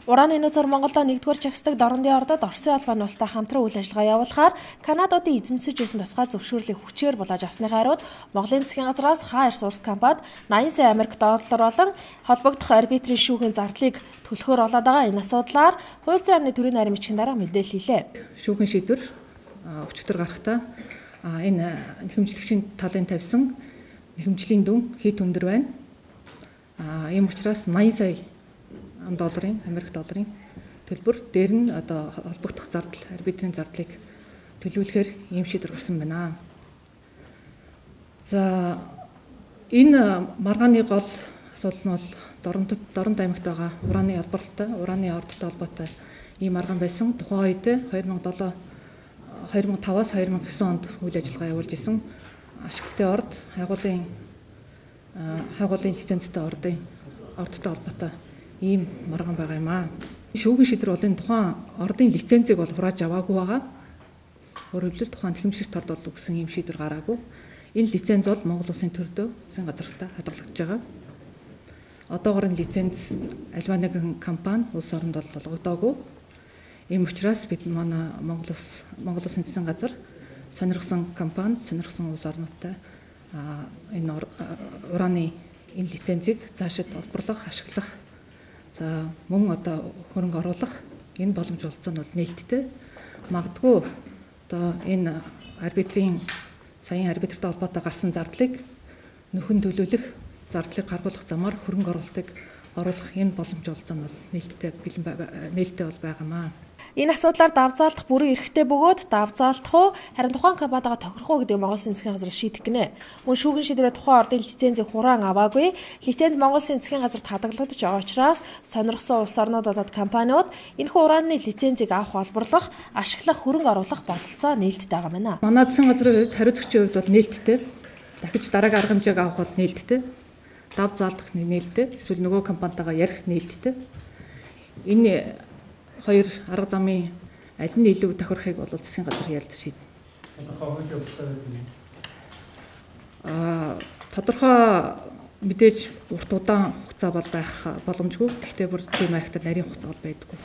Ураны нөөцөөр Монголдо 1-р чагсдаг Дорнодын ордод Оросын албаны улстай хамтран үйл ажиллагаа явуулахаар Канадуудын эзэмсэж байсан тусгай зөвшөөрлийг хүчээр булааж авсны хариуд Монголын засгийн газраас Хаа Ресурс компанид 80 сая Америк доллар болон холбогдох арбитрийн шүүхийн зардлыг төлөхөөр болоод байгаа. Энэ асуудлаар хууль зүйн яамны төрийн нарийн бичгийн дарга мэдээлэл хийлээ. Шүүхийн шийдвэр өчигдөр гарахдаа энэ нэхэмжлэгчийн талын тавьсан нэхэмжлийн дүн хэт өндөр байна. Ийм учраас 80 сая долларын, Америк долларын төлбөр дээр нь одоо холбогдох зардал, арбитрийн зардлыг төлөвлөхээр ийм шийдвэр гарсан байна. За, энэ маргааны гол асуудал нь бол Дорнод аймагт байгаа ураны олборлолтой, ураны ордтой холбоотой ийм маргаан байсан. Тухайн үед 2007 2005-аас 2009 онд үйл ажиллагаа явуулж исэн ашиглалтын орд, хайгуулын лицензтэй ордтой холбоотой ийм маргаан байгаа юм аа. Шүүхийн шийдвэр бол энэ тухайн ордын лицензийг бол хурааж аваагүй байгаа. Өөрөөр хэлбэл тухайн нэхэмжлэгч талд бол өгсөн ийм шийдвэр гараагүй. Энэ лиценз бол Монгол улсын төрдөө засгийн газарт хадгалагдаж байгаа. Одоогор энэ лиценз альва нэгэн компани улс оронд бол олгогдоогүй. Ийм учраас бид манай Монгол улсын засгийн газар сонирхсан компани, сонирхсан улс орнуудтай энэ ураны энэ лицензийг цаашид олборлох, ашиглах, за мөн одоо хөрөнгө оруулах энэ боломж болцоо нь бол нээлттэй. Магадгүй одоо энэ арбитрийн саяын арбитртай холбоотой гарсан зардлыг нөхөн төлөөлөх, зардлыг гаргуулах замаар хөрөнгө оруулалтыг оруулах энэ боломж болцоо нь бол нээлттэй, бэлэн нээлттэй бол байгаамаа. Энэ асуудлаар давзаалдах бүрэн эрхтэй бөгөөд давзаалдах уу харин тухайн компанитайгаа тохирох уу гэдэг Монгол Улсын засгийн газар шийдэх гинэ. Мөн шүүхийн шийдвэрээр тухайн ордын лицензийг хураан аваагүй. Лиценз Монгол Улсын засгийн газарт хадгалагдаж байгаа учраас сонирхсан улс орнууд болоод компаниуд энэхүү ураны лицензийг авах, олборлох, ашиглах, хөрөнгө оруулах бололцоо нээлттэй байгаа юм байна. Манай засгийн газрын хувьд, хариуцагчийн хувьд бол нээлттэй. Дахиж дараагийн арга хэмжээг авах бол нээлттэй. Давзаалдах нээлттэй. Эсвэл нөгөө компанитайгаа ярих нээлттэй. Энэ хоёр арга замын аль нь илүү тохирохыг бол засгийн газар ярилцаж шийднэ. Тодорхой хуулийн хугацаа байдаг юм. Тодорхой мэдээж урт удаан хугацаа бол байх боломжгүй. Гэхдээ бүр тийм айхтар нарийн хугацаа бол байдаггүй.